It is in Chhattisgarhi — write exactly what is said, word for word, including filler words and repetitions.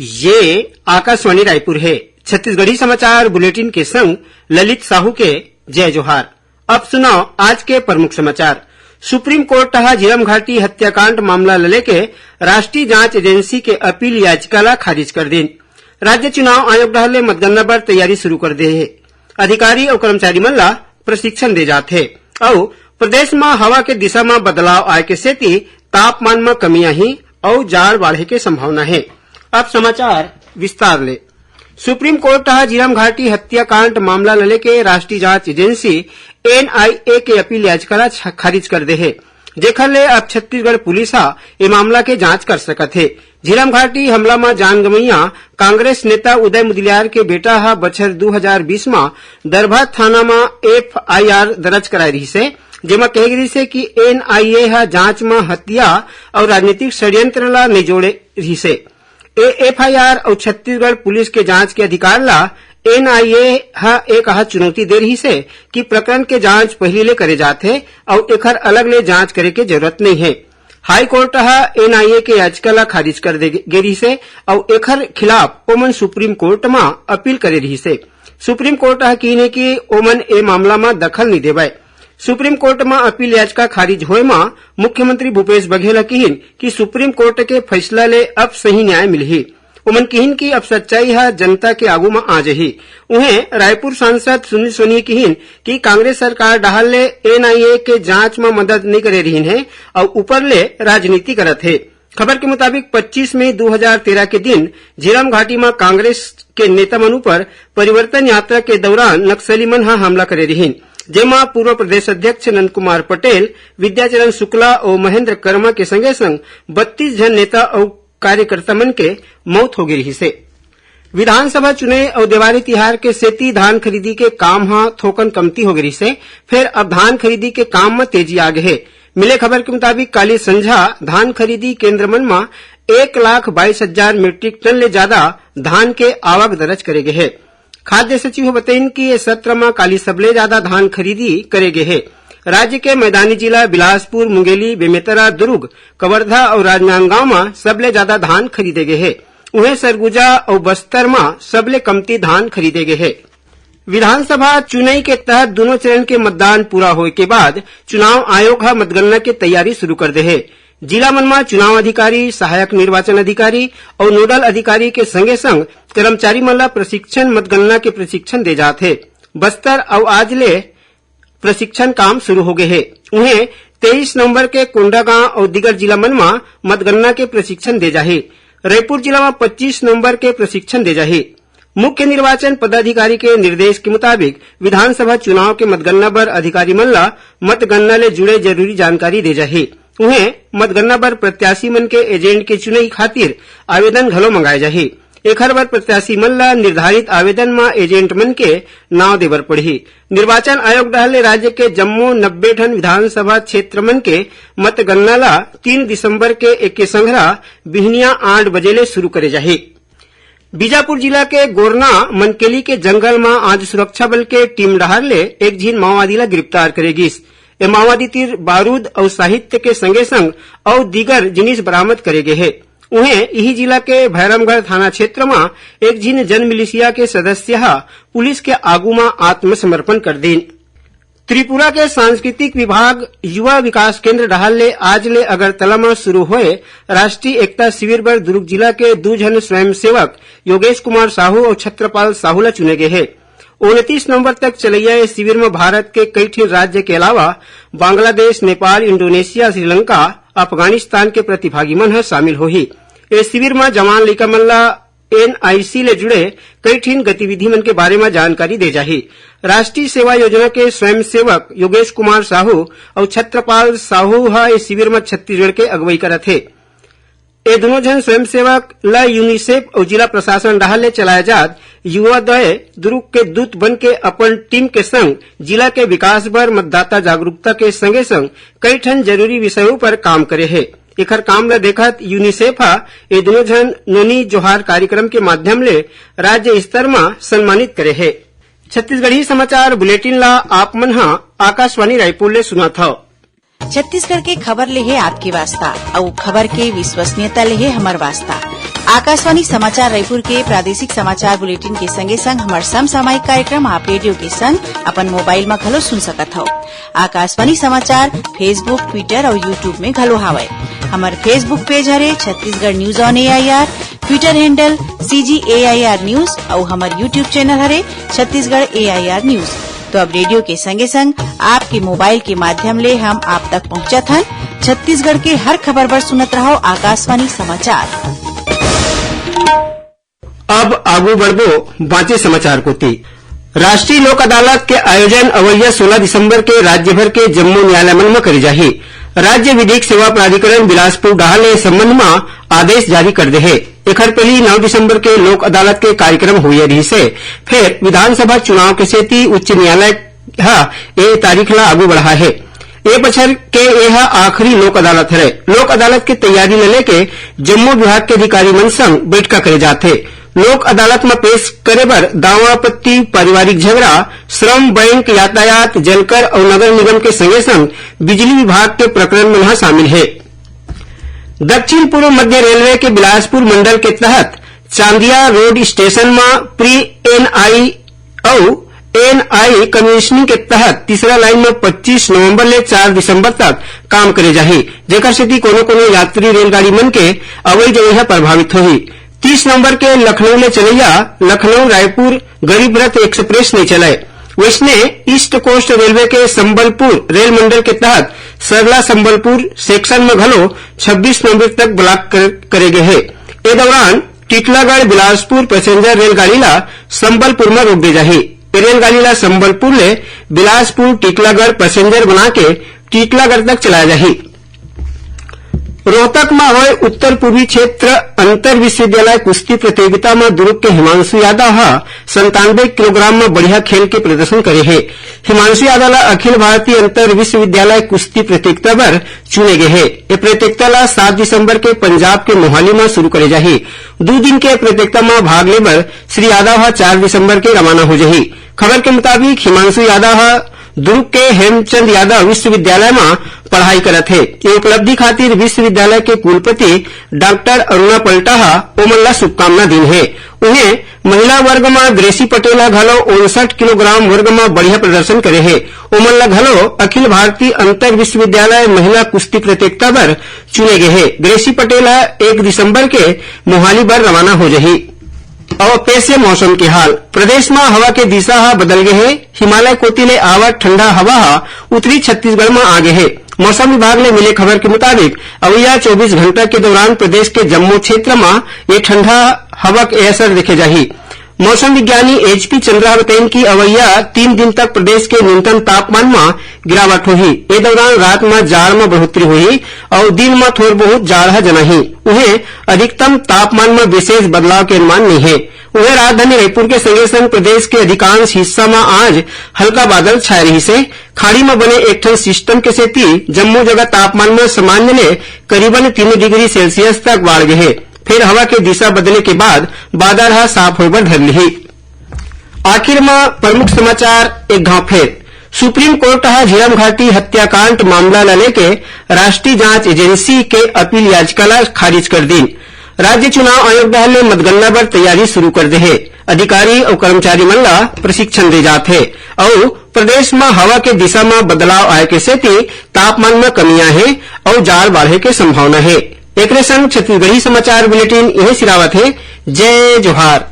ये आकाशवाणी रायपुर हे। छत्तीसगढ़ी समाचार बुलेटिन के संग ललित साहू के जय जोहार। अब सुनव आज के प्रमुख समाचार। सुप्रीम कोर्ट ह झीरम घाटी हत्याकांड मामला ल लेके राष्ट्रीय जांच एजेंसी के अपील याचिका ला खारिज कर दीन। राज्य चुनाव आयोग डहर ले मतगणना बर तैयारी शुरू कर दे हे। अधिकारी अउ कर्मचारी मन ला प्रशिक्षण दे जात हे। अउ प्रदेश म हवा के दिशा म बदलाव आए के सेती तापमान म कमी आही अउ जाड़ बाढ़े के संभावना हे। अब समाचार विस्तार ले। सुप्रीम कोर्ट ह झीरम घाटी हत्याकांड मामला ल लेके राष्ट्रीय जांच एजेंसी, एनआईए, के अपील याचिका ला छ-, खारिज कर दे हे, जेखर ले अब छत्तीसगढ़ पुलिस ह ए मामला के जांच कर सकत हे। झीरम घाटी हमला म जान गंवइया कांग्रेस नेता उदय मुदलियार के बेटा ह बछर दू हजार बीस म दरभा थाना म एफआईआर दर्ज कराए रिहिस हे, जेमा कहे गिस हे कि एनआईए ह जांच म हत्या अउ राजनीतिक षड्यंत्र ला नइ जोड़े रिहिस हे। ए एफआईआर अउ छत्तीसगढ़ पुलिस के जांच के अधिकार ला एनआईए ह ए कहा चुनौती दे रिहिस हे कि प्रकरण के जांच पहिली ले करे जात हे अउ एखर अलग ले जांच करे के जरूरत नइ हे। हाई कोर्ट ह एनआईए के याचिका ला खारिज कर दे गे रिहिस हे अउ एखर खिलाफ ओमन सुप्रीम कोर्ट म अपील करे रिहिस हे। सुप्रीम कोर्ट ह किहिन हे कि ओमन ए मामला म दखल नइ देवय। सुप्रीम कोर्ट म अपील याचिका खारिज होए म मुख्यमंत्री भूपेश बघेल ह किहिन कि सुप्रीम कोर्ट के फैसला ले अब सही न्याय मिलही। ओमन किहिन कि अब सच्चाई ह जनता के आगू म आ जही। उहें, रायपुर सांसद सुनील सोनी किहिन कि कांग्रेस सरकार डहार ले एनआईए के जांच म मदद नइ करे रिहिन हे अउ ऊपर ले राजनीति करत हे। खबर के मुताबिक, पच्चीस मई दू हजार तेरह के दिन झीरम घाटी म कांग्रेस के नेता मन ऊपर परिवर्तन यात्रा के दौरान नक्सली मन ह हमला करे रिहिन, जेमा पूर्व प्रदेश अध्यक्ष नंद कुमार पटेल, विद्याचरण शुक्ला अउ महेंद्र कर्मा के संगे संग बत्तीस झन नेता अउ कार्यकर्ता मन के मौत हो गे रिहिस हे। विधानसभा चुनई अउ देवारी तिहार के सेती धान खरीदी के काम ह थोकन कमती हो गे रिहिस हे, फेर अब धान खरीदी के काम म तेजी आ गे हे। मिले खबर के मुताबिक, काली संझा धान खरीदी केंद्र मन म एक लाख बाईस हजार मीट्रिक टन ले जादा धान के आवक दर्ज करे गे हे। खाद्य सचिव ह बतइन कि ये सत्र म काली सबले जादा धान खरीदी करे गे हे। राज्य के मैदानी जिला बिलासपुर, मुंगेली, बेमेतरा, दुर्ग, कवर्धा अउ राजनांदगांव म सबले जादा धान खरीदे गे हे। उहें, सरगुजा अउ बस्तर म सबले कमती धान खरीदे गे हे। विधानसभा चुनई के तहत दूनों चरण के मतदान पूरा होए के बाद चुनाव आयोग ह मतगणना के तैयारी शुरू कर दे हे। जिला मन म चुनाव अधिकारी, सहायक निर्वाचन अधिकारी अउ नोडल अधिकारी के संगे संग कर्मचारी मन ल प्रशिक्षण, मतगणना के प्रशिक्षण दे जात हे। बस्तर अउ आज ले प्रशिक्षण काम शुरू हो गे हे। उहें, तेईस नवंबर के कोंडागांव अउ दीगर जिला मन म मतगणना के प्रशिक्षण दे जाही। रईपुर जिला म पच्चीस नवंबर के प्रशिक्षण दे जाही। मुख्य निर्वाचन पदाधिकारी के निर्देश के मुताबिक विधानसभा चुनाव के मतगणना बर अधिकारी मन ल मतगणना ले जुड़े जरूरी जानकारी दे जाही। उहें, मतगणना बर प्रत्याशी मन के एजेंट के चुनई खातिर आवेदन घलो मंगाए जाही। एखर बर प्रत्याशी मन ल निर्धारित आवेदन म एजेंट मन के नांव दे बर पड़ही। निर्वाचन आयोग डहार ले राज्य के जम्मो नब्बे ठन विधानसभा क्षेत्र मन के मतगणना ल तीन दिसंबर के एके संघरा बिहनिया आठ बजे ले शुरू करे जाही। बीजापुर जिला के गोरना मनकेली के जंगल म आज सुरक्षा बल के टीम डहार ले एक झिन माओवादी ल गिरफ्तार करे गिस। ए माओवादी तीर बारूद अउ साहित्य के संगे संग अउ दीगर जिनिस बरामद करे गे हे। उहें, इही जिला के भैरमगढ़ थाना क्षेत्र म एक झिन जन मिलिशिया के सदस्य ह पुलिस के आगू म आत्मसमर्पण कर दीन। त्रिपुरा के सांस्कृतिक विभाग युवा विकास केंद्र डहार ले आज ले अगरतला म शुरू होए राष्ट्रीय एकता शिविर बर दुर्ग जिला के दू झन स्वयंसेवक योगेश कुमार साहू अउ छत्रपाल साहू ल चुने गे हे। उनतीस नवंबर तक चलइया ए शिविर म भारत के कई ठिन राज्य के अलावा बांग्लादेश, नेपाल, इंडोनेशिया, श्रीलंका, अफगानिस्तान के प्रतिभागी मन ह शामिल होही। ए शिविर म जवान लइका मन ल एनआईसी ले जुड़े कई ठिन गतिविधि मन के बारे म जानकारी दे जाही। राष्ट्रीय सेवा योजना के स्वयंसेवक योगेश कुमार साहू अउ छत्रपाल साहू ह ए शिविर म छत्तीसगढ़ के अगुवई करत हे। ए दूनों झन स्वयंसेवक ल यूनिसेफ अउ जिला प्रशासन डहार ले चलाए जात युवोदय दुर्ग के दूत बन के अपन टीम के संग जिला के विकास बर मतदाता जागरूकता के संगे संग कई ठन जरूरी विषयों पर काम करे हे। एखर काम ल देखत यूनिसेफ ह ए दूनों झन नोनी जोहार कार्यक्रम के माध्यम ले राज्य स्तर म सम्मानित करे हे। छत्तीसगढ़ी समाचार बुलेटिन ला आप मन ह आकाशवाणी रायपुर ले सुनत हव। छत्तीसगढ़ के खबर ले हे आपके वास्ता, अउ खबर के विश्वसनीयता ले हे हमर वास्ता। आकाशवाणी समाचार रायपुर के प्रादेशिक समाचार बुलेटिन के संगे संग हमर समसामयिक कार्यक्रम आप रेडियो के संग अपन मोबाइल म घलो सुन सकत हव। आकाशवाणी समाचार Facebook, Twitter अउ YouTube में घलो हावय। हमर Facebook पेज हरे Chhattisgarh news on AIR, Twitter handle CG AIR news अउ हमर YouTube चैनल हरे छत्तीसगढ़ एआईआर न्यूज। तो अब रेडियो के संगे संग आपके मोबाइल के माध्यम ले हम आप तक पहुंचत हन। छत्तीसगढ़ के हर खबर बर सुनत रहव आकाशवाणी समाचार। अब आगू बढ़बो बांचे समाचार कोति। राष्ट्रीय लोक अदालत के आयोजन अवइया सोलह दिसंबर के राज्य भर के जम्मो न्यायालय मन म करे जाही। राज्य विधिक सेवा प्राधिकरण बिलासपुर डहार ले ए संबंध म आदेश जारी कर दे हे। एखर पहिली नौ दिसंबर के लोक अदालत के कार्यक्रम होइया रिहिस हे, फेर विधानसभा चुनाव के सेती उच्च न्यायालय ह ए तारीख ला आगू बढ़ा हे। ए बछर के ए ह आखिरी लोक अदालत हरे। लोक अदालत के तैयारी ल लेके जम्मो विभाग के अधिकारी मन संग बैठका करे जाथे। लोक अदालत म पेश करे बर दावा आपत्ति, पारिवारिक झगड़ा, श्रम, बैंक, यातायात, जलकर अउ नगर निगम के संगे संग बिजली विभाग के प्रकरण मन ह शामिल हे। दक्षिण पूर्व मध्य रेलवे के बिलासपुर मंडल के तहत चांदिया रोड स्टेशन म प्री एनआई अउ एनआई कमीशनिंग के तहत तीसरा लाइन म पच्चीस नवंबर ले चार दिसंबर तक काम करे जाही, जेकर सेती कोनो-कोनो यात्री रेलगाड़ी मन के अवई जवई ह प्रभावित होही। तीस नवंबर के लखनऊ ले चलैया लखनऊ रायपुर गरीब रथ एक्सप्रेस नइ चलय। वइसने ईस्ट कोस्ट रेलवे के संबलपुर रेल मंडल के तहत सरला संबलपुर सेक्शन म घलो छब्बीस नवंबर तक ब्लॉक कर, करे गे हे। ए दौरान टीटलागढ़ बिलासपुर पैसेंजर रेलगाड़ी ला संबलपुर म रोक दे जाही। ए रेलगाड़ी ला संबलपुर ले बिलासपुर टीटलागढ़ पैसेंजर बना के टीटलागढ़ तक चलाया जाही। रोहतक म होय उत्तर पूर्वी क्षेत्र अंतर विश्वविद्यालय कुश्ती प्रतियोगिता म दुर्ग के हिमांशु यादव ह संतानवे किलोग्राम म बढ़िया खेल के प्रदर्शन करे हे। हिमांशु यादव ला अखिल भारतीय अंतर विश्वविद्यालय कुश्ती प्रतियोगिता बर चुने गे हे। ए प्रतियोगिता ला सात दिसंबर के पंजाब के मोहाली म शुरू करे जाही। दू दिन के प्रतियोगिता म भाग ले बर श्री यादव ह चार दिसंबर के रवाना हो जाही। खबर के मुताबिक हिमांशु यादव ह दुर्ग के हेमचंद यादव विश्वविद्यालय म पढ़ाई करत हे। ये उपलब्धि खातिर विश्वविद्यालय के कुलपति डॉक्टर अरुणा पलटा ह ओमन ला शुभकामना दीन हे। उहें, महिला वर्ग म ग्रेसी पटेल ह घलो उनसठ किलोग्राम वर्ग म बढ़िया प्रदर्शन करे हे। ओमन ला घलो अखिल भारतीय अंतर विश्वविद्यालय महिला कुश्ती प्रतियोगिता बर चुने गे हे। ग्रेसी पटेल ह एक दिसंबर के मोहाली बर रवाना हो जाही। अउ पेश हे मौसम के हाल। प्रदेश म हवा के दिशा ह बदल गे हे। हिमालय कोति ले आवत ठंडा हवा ह उत्तरी छत्तीसगढ़ म आ गे हे। मौसम विभाग ले मिले खबर के मुताबिक, अवइया चौबीस घंटा के दौरान प्रदेश के जम्मो क्षेत्र म ये ठंडा हवा के असर देखे जाही। मौसम विज्ञानी एचपी चंद्रा ह बताइन कि अवइया तीन दिन तक प्रदेश के न्यूनतम तापमान म गिरावट होही। ए दौरान रात म जाड़ म बढ़ोतरी होही अउ दिन म थोर बहुत जाड़ ह जनाही। उहें, अधिकतम तापमान म विशेष बदलाव के अनुमान नइ हे। उहें, राजधानी रायपुर के संगे संग प्रदेश के अधिकांश हिस्सा म आज हल्का बादल छाए रहिस हे। खाड़ी म बने एक ठन सिस्टम के सेती जम्मो जगह तापमान म सामान्य ले करीबन तीन डिग्री सेल्सियस तक बाढ़ गे हे। फेर हवा के दिशा बदले के बाद बादर ह साफ होय बर धर लिही। आखिर म प्रमुख समाचार एक घांव फेर। सुप्रीम कोर्ट ह झीरम घाटी हत्याकांड मामला ल लेके राष्ट्रीय जांच एजेंसी के अपील याचिका ल खारिज कर दीन। राज्य चुनाव आयोग डहर ले मतगणना बर तैयारी शुरू कर दे हे। अधिकारी अउ कर्मचारी मन ल प्रशिक्षण दे जात हे अउ प्रदेश म हवा के दिशा म बदलाव आए के सेती तापमान म कमी आए हे अउ जाड़ बाढ़े के संभावना हे। एकरे संग छत्तीसगढ़ी समाचार बुलेटिन इहें सिरावत हे। जय जोहार।